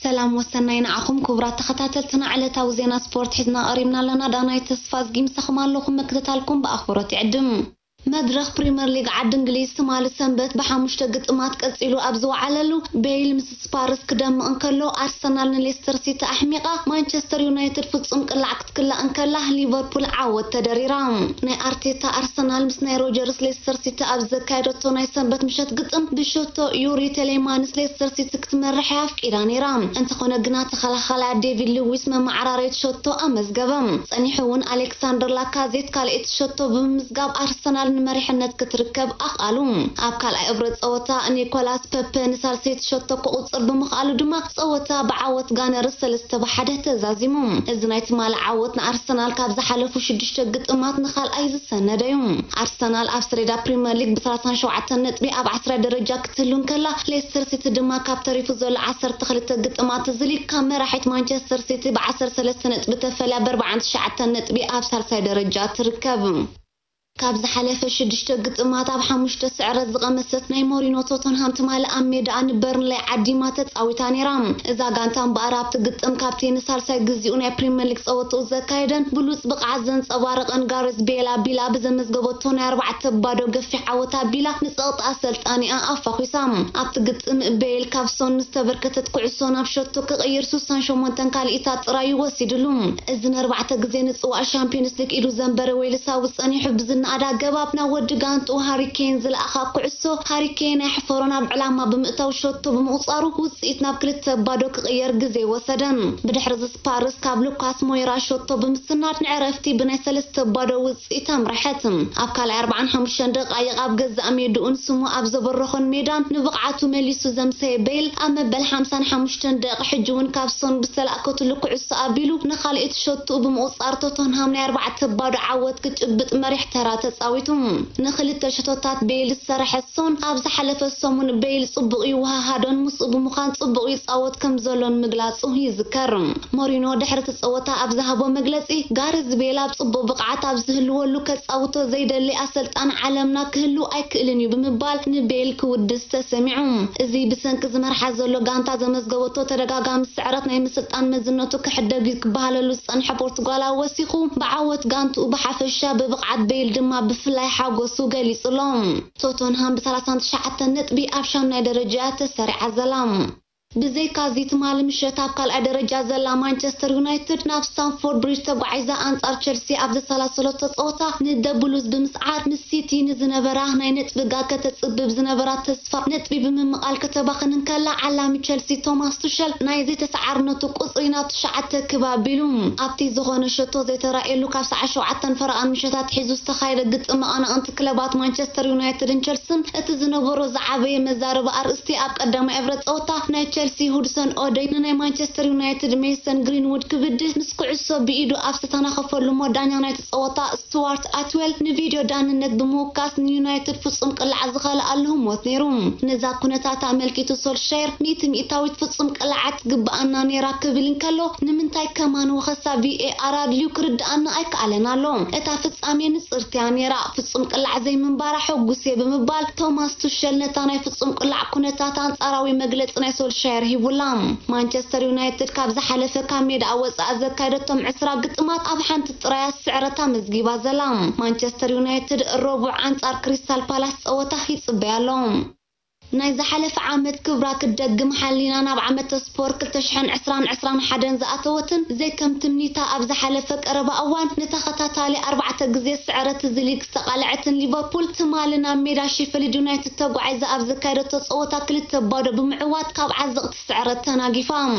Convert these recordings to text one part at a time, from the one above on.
ሰላም ወሰናይ ንዓኹም ክቡራት ተኸታተልትና። ዕለታዊ ዜና ስፖርት ሒዝና ቀሪብና ኣለና። ዳናይት ተስፋዝጊ ምሳኹም ኣለኹም። ምክትታልኩም ብኣኽብሮት ይዕድም። መድረኽ ፕሪምየር ሊግ ዓዲ እንግሊዝ ትማሊ ሰንበት ብሓሙሽተ ግጥማት ቀጺሉ ኣብ ዝወዓለሉ፣ ቤይል ምስ ስፓርስ ክደምቕ እንከሎ፣ ኣርሰናል ንሌስተር ሲቲ ኣሕሚቓ። ማንቸስተር ዩናይትድ ፍጹም ቅላዕ ክትክላእ እንከላ፣ ሊቨርፑል ዓወት ተደሪራ። ናይ ኣርቴታ ኣርሰናል ምስ ናይ ሮጀርስ ሌስተር ሲቲ ኣብ ዘካየደቶ ናይ ሰንበት ምሸት ግጥም፣ ብሸቶ ዩሪ ቴሌማንስ ሌስተር ሲቲ ክትመርሕ እያ ኣፍቂዳ ነይራ። እንተኾነ ግና፣ ተኸላኻላይ ዴቪድ ልዊስ መመዓራረይት ሸቶ ኣመዝገበ። ጸኒሑ እውን፣ ኣሌክሳንደር ላካዜት ካልኣይቲ ሸቶ ብምምዝጋብ፣ ኣርሰናል ንመሪሕነት ክትርከብ ኣኽኣሉ። ኣብ ካልኣይ እብረ ጸወታ፣ ኒኮላስ ፐፐ ንሳልሰይቲ ሸቶ ክቑጽር ብምኽኣሉ ድማ፣ ጸወታ ብዓወት ጋነርስ ሰለስተ ብሓደ ተዛዚሙ። እዚ ናይ ትማሊ ዓወት ንኣርሰናል ካብ ዝሓለፉ ሽዱሽተ ግጥማት ንኻልኣይ ዝሰነደ እዩ። ኣርሰናል ኣብ ሰሌዳ ፕሪምየር ሊግ ብ37 ነጥቢ ኣብ ዓስራይ ደረጃ ክትህሉ እንከላ፣ ሌስተር ሲቲ ድማ ካብ ተሪፉ ዘሎ ዓሰርተ ክልተ ግጥማት እዚ ሊግ ካብ መራሒት ማንቸስተር ሲቲ ብ13 ነጥቢ ተፈልያ ብ49 ነጥቢ ኣብ ሳልሳይ ደረጃ ትርከብ። ካብ ዝሓለፈ ሽዱሽተ ግጥማት ኣብ ሓሙሽተ ስዕረት ዝቐመሰት ናይ ሞሪኖ ቶተንሃም ትማሊ ኣብ ሜዳኣ ንበርንላይ ዓዲማ ተጻዊታ ነይራ። እዛ ጋንታ እምበኣር ኣብቲ ግጥም ካብቲ ንሳልሳይ ግዚኡ ናይ ፕሪምየር ሊግ ጸወትኡ ዘካየደን ብሉጽ ብቕዓት ዘንጸባረቐን ጋሬዝ ቤል ኣቢላ ብዘመዝገበቶ ናይ ኣርባዕተ ባዶ ገፊሕ ዓወት ኣቢላ ንጸቕጢ ኣሰልጣኒኣ ኣፋኹሳ። ኣብቲ ግጥም ቤል ካብ ሶን ዝተበርከተት ኩዕሶ ናብ ሸቶ ክቕይር ስሳን ሸሞንተን ካልኢታት ጥራይ እዩ ወሲድሉ። እዚ ንኣርባዕተ ግዜ ንጽዋዕ ሻምፒዮንስ ሊግ ኢዱ ዘንበረ ዌልሳዊ ጸኒሑ ብዝነኣድ ኣገባብ ናብ ወዲ ጋንትኡ ሃሪ ኬን ዝለኣኻ ኩዕሶ፣ ሃሪ ኬን ኣይሕፈሮን ኣብ ዕላማ ብምእታው ሸቶ ብምቑጻሩ ውጽኢት ናብ ክልተ ባዶ ክቕየር ግዜ ወሰደ። ብድሕሪ እዚ ስፓርስ ካብ ሉካስ ሞይራ ሸቶ ብምስናድ ንዕረፍቲ ብናይ ሰለስተ ባዶ ውጽኢት ኣምረሐት። ኣብ ካልኣይ ኣርባዓን ሓሙሽተን ደቓይቕ ኣብ ገዛእ ሜድኡ ንስሙ ኣብ ዘበረኾን ሜዳን ንብቕዓቱ መሊሱ ዘምሰየ ቤል፣ ኣብ መበል ሓምሳን ሓሙሽተን ደቂቕ ሕጂ እውን ካብ ሶን ብዝተላእከትሉ ኩዕሶ ኣቢሉ ንኻልኣይቲ ሸቶኡ ብምቑጻር ቶተንሃም ናይ ኣርባዕተ ባዶ ዓወት ክጭብጥ መሪሕ ተራ ተጻዊቱ። ንኽልተ ሸቶታት ቤል ዝሰረሐ ሶን፣ ኣብ ዝሓለፈ ሰሙን ቤል ጽቡቕ ይወሃሃዶን ምስኡ ብምዃን ጽቡቕ ይጻወት ከም ዘሎን ምግላጹ ይዝከር። ሞሪኖ ድሕሪ እቲ ጸወታ ኣብ ዝሃቦ መግለጺ፣ ጋርዝ ቤል ኣብ ጽቡቕ ብቕዓት ኣብ ዝህልወሉ ከጻውቶ ዘይደሊ ኣሰልጣን ዓለምና ክህሉ ኣይክእልን እዩ ብምባል ንቤል ክውድስ ተሰሚዑ። እዚ ብሰንኪ ዝመርሓ ዘሎ ጋንታ ዘመዝገበቶ ተደጋጋሚ ስዕረት ናይ ምስልጣን መዝነቱ ክሕደግ እዩ ክበሃለሉ ዝጸንሐ ፖርቱጋላዊ ወሲኹ፣ ብዓወት ጋንትኡ ብሓፈሻ ብብቕዓት ቤል ድማ ብፍላይ ሓጎሱ ገሊጹ ኣሎ። ቶተንሃም ብ39 ነጥቢ ኣብ ሻምናይ ደረጃ ተሰሪዓ ዘላ። ብዘይካዚ ትማሊ ምሸት ኣብ ካልኣይ ደረጃ ዘላ ማንቸስተር ዩናይትድ ናብ ስታንፎርድ ብሪጅ ተጓዒዛ ኣንጻር ቸልሲ ኣብ ዘሰላሰለቶ ጸወታ ንደብሉዝ ብምስዓር ምስ ሲቲ ንዝነበራ ናይ ነጥቢ ጋግ ከተጽብብ ዝነበራ ተስፋ ነጥቢ ብምምቓል ከተባኽን እንከላ ዓላሚ ቸልሲ ቶማስ ቱሸል ናይ ዘይተሰዓርነቱ ቁጽሪ ናብ ትሽዓተ ክብ ኣቢሉ። ኣብቲ ዝኾነ ሸቶ ዘይተራእየሉ ካብ ሰዓት ሸውዓተን ፈረቓን ምሸት ኣትሒዙ ዝተኻየደ ግጥም መቐናቕንቲ ክለባት ማንቸስተር ዩናይትድን ቸልስን እቲ ዝነበሮ ዝዓበየ መዛረቢ ኣርእስቲ ኣብ ቀዳማይ እብረ ጸወታ ናይ ቸልሲ ሁድሰን ኦደይ ንናይ ማንቸስተር ዩናይትድ ሜሰን ግሪንውድ ክብድህ ምስ ኩዕሶ ብኢዱ ኣብ ዝተናኸፈሉ እሞ ዳኛ ናይቲ ጸወታ ስቱዋርት ኣትዌል ንቪድዮ ዳንነት ብምውካስ ንዩናይትድ ፍጹም ቅላዕ ዝኸልኣሉ ህሞት ነይሩ። ነዛ ኩነታት ኣመልኪቱ ሶልሻየር ሚእቲ ሚእታዊት ፍጹም ቅላዕ ትግብኣና ነይራ ክብል እንከሎ፣ ንምንታይ ከማን ወኸሳ ቪኤኣር ኣድልዩ ክርድኣና ኣይከኣለን ኣሎ። እታ ፍጻሜ ንጽርትያ ነይራ፣ ፍጹም ቅላዕ ዘይምንባራ ሕጉስ እየ ብምባል ቶማስ ቱሸል ነታ ናይ ፍጹም ቅላዕ ኩነታት ኣንጻራዊ መግለጺ ናይ ሶልሻየር ሂቡላ። ማንቸስተር ዩናይትድ ካብ ዝሓለፈ ካብ ሜዳኣ ወጻኢ ዘካየደቶም ዕስራ ግጥማት ኣብ ሓንቲ ጥራያ ስዕረት ኣመዝጊባ ዘላ። ማንቸስተር ዩናይትድ ረቡዕ ኣንጻር ክሪስታል ፓላስ ጸወታ ይጽበያ ኣሎ። ናይ ዝሓለፈ ዓመት ክብራ ክትደግም ሓሊና ናብ ዓመተ ስፖርት ክልተ ሽሕን ዕስራን ዕስራን ሓደን ዝኣተወትን ዘይከም ትምኒታ ኣብ ዝሓለፈ ቀረባ እዋን ንተኸታታሊ ኣርባዕተ ግዜ ስዕረት እዚ ሊግ ዝተቓልዐትን ሊቨርፑል ትማሊ ናብ ሜዳ ሼፈልድ ዩናይትድ ተጓዒዛ ኣብ ዘካየደቶ ጸወታ ክልተ ባዶ ብምዕዋት ካብ ዓዘቕቲ ስዕረት ተናጊፋ።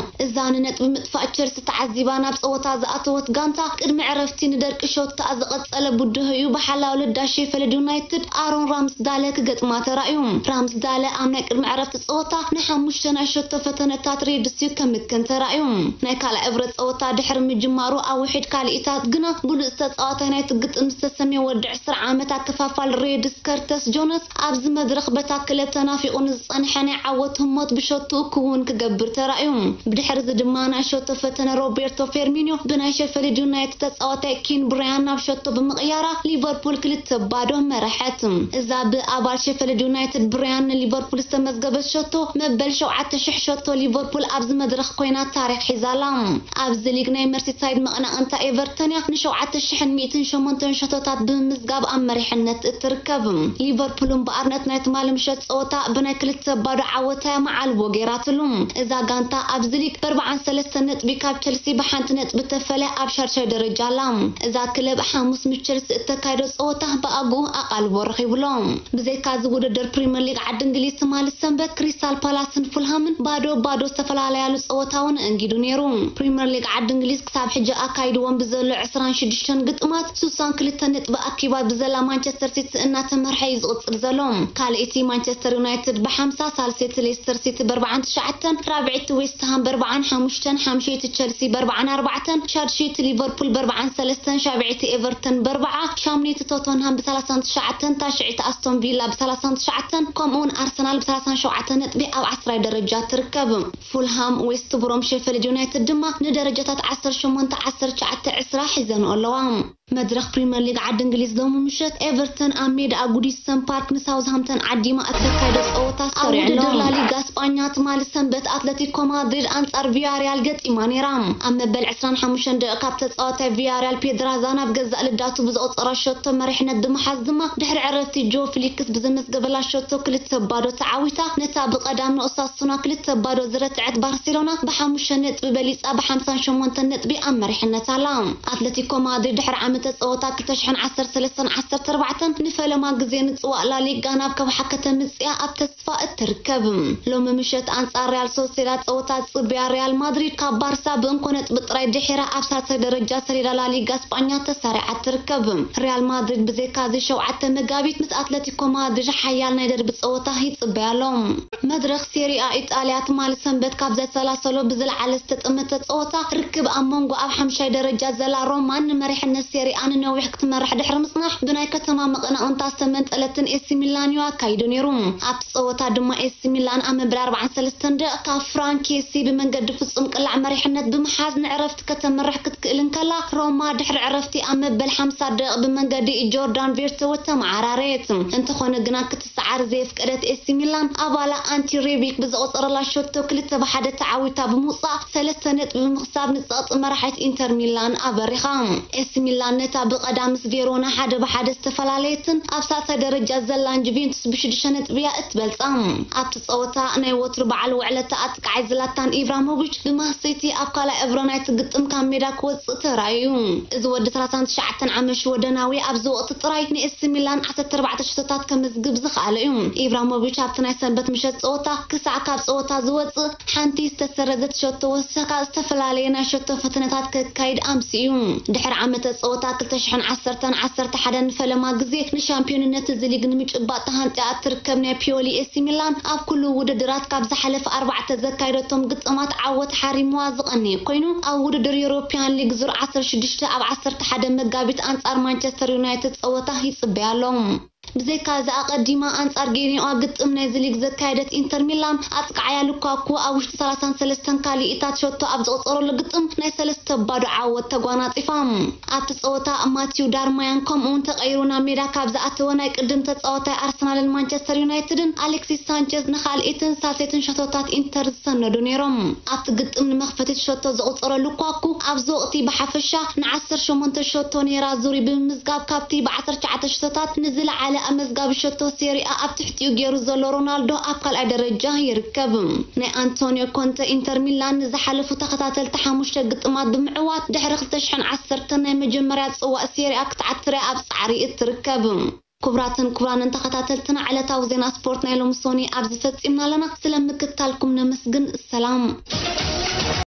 እዛ ንነጥቢ ምጥፋእ ቸልሲ ተዓዚባ ናብ ጸወታ ዝኣተወት ጋንታ ቅድሚ ዕረፍቲ ንደርቂ ሸቶኣ ዝቐጸለ ብድሆ እዩ ብሓላው ልዳ ሼፈልድ ዩናይትድ ኣሮን ራምስዳለ ክገጥማ ተራእዩ። ራምስዳለ ኣብ ናይ ቅድሚ ዕረፍቲ ጸወታ ንሓሙሽተ ናይ ሸቶ ፈተነታት ሬድስ እዩ ከምክን ተራእዩ። ናይ ካልኣይ እብረ ጸወታ ድሕሪ ምጅማሩ ኣብ ውሒድ ካልኢታት ግና ብሉጽ ተጻዋታይ ናይቲ ግጥም ዝተሰምየ ወዲ ዕስራ ዓመት ኣከፋፋል ሬድስ ከርተስ ጆነስ ኣብዚ መድረኽ በታ ክለብ ተናፊቑ ንዝጸንሐ ናይ ዓወት ህሞት ብሸቶኡ ክውን ክገብር ተራእዩ። ብድሕርዚ ድማ ናይ ሸቶ ፈተነ ሮቤርቶ ፌርሚኒዮ ብናይ ሸፈልድ ዩናይትድ ተጻዋታይ ኪን ብራያን ናብ ሸቶ ብምቕያራ ሊቨርፑል ክልተ ባዶ መረሐት። እዛ ብኣባል ሸፈልድ ዩናይትድ ብራያን ንሊቨርፑል ዝተመዝገበት ሸቶ መበል ሸውዓተ ሽሕ ሸቶ ሊቨርፑል ኣብዚ መድረኽ ኮይና ታሪኽ ሒዛላ። ኣብዚ ሊግ ናይ መርሲሳይድ መቐናቕንታ ኤቨርተን እያ ንሸውዓተ ሽሕን ሚእትን ሸሞንተን ሸቶታት ብምምዝጋብ ኣብ መሪሕነት እትርከብ። ሊቨርፑል እምበኣር ነቲ ናይ ትማሊ ምሸት ጸወታ ብናይ ክልተ ባዶ ዓወታ እያ መዓልቦ ገይራትሉ። እዛ ጋንታ ኣብዚ ሊግ ብኣርብዓን ሰለስተን ነጥቢ ካብ ቸልሲ ብሓንቲ ነጥቢ ተፈለ ኣብ ሻድሻይ ደረጃ ኣላ። እዛ ክለብ ሓሙስ ምስ ቸልሲ እተካይዶ ጸወታ ብኣግኡ ኣቓልቦ ረኺብሎ። ብዘይካ እዚ ውድድር ፕሪምየር ሊግ ዓዲ እንግሊዝ ትማሊ ሰንበት ክሪስታል ፓላስን ፉልሃምን ባዶ ባዶ ዝተፈላለያሉ ጸወታ እውን እንጊዱ ነይሩ። ፕሪምየር ሊግ ዓዲ እንግሊዝ ክሳብ ሕጂ ኣካይድዎም ብዘሎ ዕስራን ሽዱሽተን ግጥማት ሱሳን ክልተ ነጥቢ ኣኪባ ብዘላ ማንቸስተር ሲቲ እናተመርሐ እዩ ዝቕጽል ዘሎ። ካልኣይቲ ማንቸስተር ዩናይትድ ብሓምሳ፣ ሳልሰይቲ ሌስተር ሲቲ ብኣርብዓን ትሽዓተን፣ ራብዐይቲ ዌስትሃም ብኣርብዓን ሓሙሽተን፣ ሓምሸይቲ ቸልሲ ብኣርብዓን ኣርባዕተን፣ ሻድሸይቲ ሊቨርፑል ብኣርብዓን ሰለስተን፣ ሻብዐይቲ ኤቨርተን ብኣርብዓ፣ ሻምነይቲ ቶተንሃም ብሰላሳን ትሽዓተን፣ ታሽዐይቲ ኣስቶን ቪላ ብሰላሳን ትሽዓተን፣ ከምኡውን ኣርሰናል ብሰላሳን ሸውዓተን ነጥቢ ኣብ ዓስራይ ደረጃ ትርከብ። ፉልሃም፣ ዌስት ብሮም፣ ሼፈልድ ዩናይትድ ድማ ንደረጃታት ዓሰርተ ሸሞንተ፣ ዓሰርተ ትሽዓተ፣ ዕስራ ሒዘንኦ ኣለዋ። መድረኽ ፕሪምየር ሊግ ዓዲ እንግሊዝ ሎሚ ምሸት ኤቨርተን ኣብ ሜዳኣ ጉዲሰን ፓርክ ንሳውዝሃምተን ዓዲማ እተካይዶ ጸወታ ኣብ ሰሪዑ ኣሎ። ውድድር ላሊጋ ስጳኛ ትማሊ ሰንበት ኣትለቲኮ ማድሪድ ኣንጻር ቪያሪያል ገጢማ ነይራ። ኣብ መበል ዕስራን ሓሙሽተን ደቂቃ ካብ ተጻዋታይ ቪያሪያል ፔድራዛ ናብ ገዛእ ልዳቱ ብዘቑጸራ ሸቶ መሪሕነት ብምሓዝ ድማ ድሕሪ ዕረፍቲ ጆ ፍሊክስ ብዘመዝገበላ ሸቶ ክልተ ባዶ ተዓዊታ ነታ ብቐዳም ንኦሳሱና ክልተ ባዶ ዝረትዐት ባርሴሎና ብሓሙሽተ ነጥቢ በሊጻ ብሓምሳን ሸሞንተን ነጥቢ ኣብ መሪሕነት ኣላ። ኣትለቲኮ ማድሪድ ድሕሪ ዓመተ ጸወታ ክልተ ሽሕን ዓሰርተ ሰለስተን ዓሰርተ ኣርባዕተን ንፈለማ ግዜ ንጽዋእ ላሊጋ ናብ ከብሓ ከተምጽእያ ኣብ ተስፋ እትርከብ። ሎሚ ምሸት ኣንጻር ሪያል ሶሴዳድ ጸወታ ዝጽበያ ሪያል ማድሪድ ካብ ባርሳ ብእንኮ ነጥቢ ጥራይ ድሒራ ኣብ ሳልሳይ ደረጃ ሰሌዳ ላሊጋ ስጳኛ ተሳሪዓ ትርከብ። ሪያል ማድሪድ ብዘይካ እዚ ሸውዓተ መጋቢት ምስ ኣትለቲኮ ማድሪድ ሓያል ናይ ደርቢ ጸወታ ይጽበያ ኣሎ። መድረኽ ሴሪኣ ኢጣልያ ትማሊ ሰንበት ካብ ዘሰላሰሎ ብዝለዓለ ዝተጠመተ ጸወታ ርክብ ኣብ መንጎ ኣብ ሓምሻይ ደረጃ ዘላ ሮማን ንመሪሕነት ሴሪኣ ንነዊሕ ክትመርሕ ድሕሪ ምጽናሕ ብናይ ከተማ መቐናቕንታ ዝተመንጠለትን ኤሲ ሚላን እዩ ኣካይዱ ነይሩ። ኣብቲ ጸወታ ድማ ኤሲ ሚላን ኣብ መበል ኣርባዓን ሰለስተን ደቂቃ ካብ ፍራንክ ኬሲ ብመንገዲ ፍጹም ቅላዕ መሪሕነት ብምሓዝ ንዕረፍቲ ከተምርሕ ክትክእል እንከላ ሮማ ድሕሪ ዕረፍቲ ኣብ መበል ሓምሳ ደቂቕ ብመንገዲ ጆርዳን ቬርተወ ተመዓራረየት። እንተኾነ ግና ክትሰዓር ዘየፍቀደት ኤሲ ሚላን ኣባላ ኣንቲ ሬቢክ ብዘቑጸረላ ሸቶ ክልተ ብሓደ ተዓዊታ ብምውጻእ ሰለስተ ነጥቢ ብምኽሳብ ንጸቕጢ መራሒት ኢንተር ሚላን ኣበሪኻ። ኤሲ ሚላን ነታ ብቐዳም ምስ ቬሮና ሓደ ብሓደ ዝተፈላለየትን ኣብ ሳልሳይ ደረጃ ዘላን ጁቬንቱስ ብሽዱሽተ ነጥቢ እያ እትበልጻ። ኣብቲ ጸወታ ናይ ወትሩ በዓል ውዕለታ ኣጥቃዓይ ዝላታን ኢብራሂሞቪች ብማንሲቲ ኣብ ካልኣይ እብረ ናይቲ ግጥም ካብ ሜዳ ክወጽእ ተራእዩ። እዚ ወዲ ሰላሳን ትሽዓተን ዓመት ሽወደናዊ ኣብዚ ወቕቲ ጥራይ ንኤሲ ሚላን ዓሰርተ ኣርባዕተ ሽቶታት ከምዝግብ ዝኸኣለ እዩ። ኢብራሂሞቪች ኣብቲ ናይ ሰንበት ምሸት ጸወታ ክሳዕ ካብ ጸወታ ዝወጽእ ሓንቲ ዝተሰረዘት ሸቶ ወሰኻ ዝተፈላለየ ናይ ሸቶ ፈተነታት ከካይድ ኣምስዩ። ድሕሪ ዓመተ ጸወታ ክልተ ሽሕን ዓሰርተን ዓሰርተ ሓደን ንፈለማ ግዜ ንሻምፒዮንነት እዚ ሊግ ንምጭባጥ ተሃንጥያ እትርከብ ናይ ፒዮሊ ኤሲ ሚላን ኣብ ኩሉ ውድድራት ካብ ዝሓለፈ ኣርባዕተ ዘካየደቶም ግጥማት ዓወት ሓሪምዋ ዝቐነየ ኮይኑ ኣብ ውድድር ዩሮፒያን ሊግ ዙር ዓሰርተ ሽዱሽተ ኣብ ዓሰርተ ሓደ መጋቢት ኣንጻር ማንቸስተር ዩናይትድ ጸወታ ይጽበያ ኣሎ። ብዘይካ እዚ ኣቐዲማ ኣንጻር ጌኒዮኣ ግጥም ናይዚ ሊግ ዘካየደት ኢንተር ሚላን ኣጥቃዓያ ሉካኩ ኣብ ውሽጢ ሰላሳን ሰለስተን ካልኢታት ሸቶ ኣብ ዘቑጸረሉ ግጥም ናይ ሰለስተ ባዶ ዓወት ተጓናጺፋ። ኣብቲ ጸወታ ማቲዩ ዳርማያን ከምኡውን ተቐይሩ ናብ ሜዳ ካብ ዝኣተወ ናይ ቅድም ተጻዋታይ ኣርሰናልን ማንቸስተር ዩናይትድን ኣሌክሲስ ሳንቸዝ ንኻልኢትን ሳልሰይትን ሸቶታት ኢንተር ዝሰነዱ ነይሮም። ኣብቲ ግጥም ንመኽፈቲት ሸቶ ዘቑጸረ ሉካኩ ኣብዚ ወቕቲ ብሓፈሻ ንዓሰርተ ሸሞንተ ሸቶ ነይራ ዙሪ ብምምዝጋብ ካብቲ ብዓሰርተ ትሽዓተ ሸቶታት ንዝለዓለ ኣመዝጋቢ ሸቶ ሴሪኣ ኣብ ትሕቲኡ ገይሩ ዘሎ ሮናልዶ ኣብ ካልኣይ ደረጃ ይርከብ። ናይ ኣንቶኒዮ ኮንተ ኢንተር ሚላን ንዝሓለፉ ተኸታተልቲ ሓሙሽተ ግጥማት ብምዕዋት ድሕሪ ክልተ ሽሕን ዓሰርተን ናይ መጀመርያ ጽዋእ ሴሪኣ ክትዓትር እያ ኣብ ጻዕሪ እትርከብ። ክቡራትን ክቡራንን ተኸታተልትና ዕለታዊ ዜና ስፖርት ናይ ሎሚ ሶኒ ኣብዚ ፈጺምና ኣለና። ስለ ምክትታልኩም ነመስግን። ሰላም።